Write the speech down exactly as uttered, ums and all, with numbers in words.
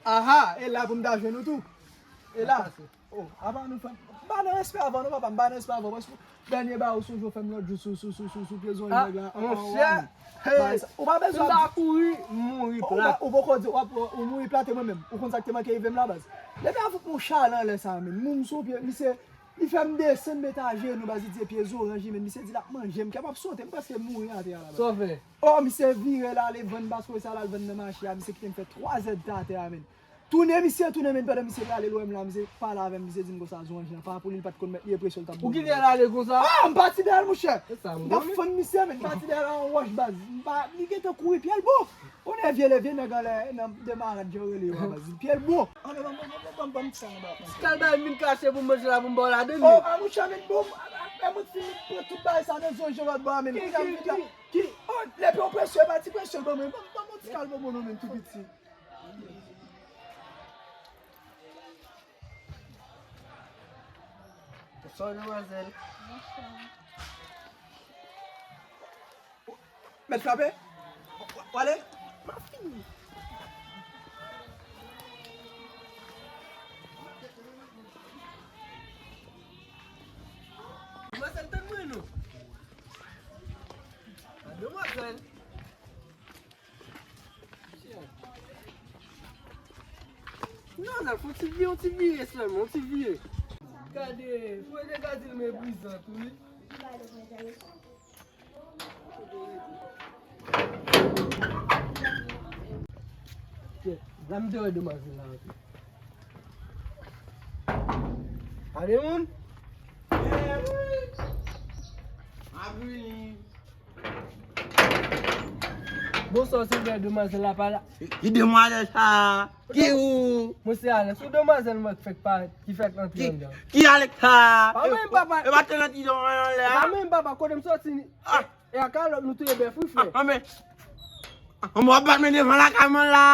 Aha, e la pou m ta jwenn ou tou. E la. Oh, apa nou fè. M pa nan respè avan non, papa, m pa nan respè avan. Paske dènye bagay ou sonje w fè m lòt jou sou, sou, sou, sou, sou pye zòn nèg la. Monchè, ou pa bezwen ap di. Ou poko di, w ap, ou mouri plate mwen menm. Ou konn sa k te manke rive m la, baz. Depi avèk yon chalè anlè sa, menm. Moun sou pye, misye, li fè m desann, met ajenou, baz, li di se pye zoranj li, menm. Misye di l ap manje m, kè m ap sote, m prèske mouri atè a la, baz. Sa w fè? Oh, misye vire l ale vann baskòy sa l al vann nan mache a, misye kite m fè twa zèdtan atè a, menn. Tounen misye, tounen, menn, pandan misye prale lwen m la, misye pale avè m, misye di m konsa, zoranj lan pa pou li, li pa t konn mèt li, enpresyon l t ap ban m. Ou kite l ale konsa? Ah, m pati dèyè l, monchè. M t ap fann misye, menn, m pati dèyè l an wòch, baz. M pa, li gentan kouri, pye l bon. Ou nèvye leve nèg anlè nan demarad jan yo rele yo a, baz. Pye l bon. Ann, ban m, ban m, ban m, ban m, ban m ti kal anba. Ti kal bay mil kache pou m manje la, pou m ba w ladann li. Oh, ah, monchè, menn, bon, ah, ah, mwen fin pran tout bagay sa nan zòn jan lòt bò a, menn. Ki, ki, ki? Ki, oh, lè pye w presye, pa ti presye l ban mwen. Ban m, ban m yon ti kal bonbon non, menn, tou piti. Bonswa, demwazèl. Bonswa. Mèt frape? W ale? M ap fini. Demwazèl, tann mwen non. Demwazèl. Non, nan fè yon ti vire, yon ti vire sèlman, yon ti vire. Gade, fò te ka di l meprizan tou, wi. La m te wè demwazèl la antre. Pa gen moun? Abri li. Bonswa, silvouplè, demwazèl la pa la. Ki demwazèl sa? Ki ou? Mwen se Alex. Ou demwazèl mwen k fèk parèt, ki fèk antre anndan. Ki Alex sa? Pa mwen, papa. E pa te nan ti don anlè a? Pa mwen, papa, kote m sòti. Ah. E a kalòt nou touye bèf, wi, frè. Ah, men. Ah, mwen ap bat men devan lakay mwen la.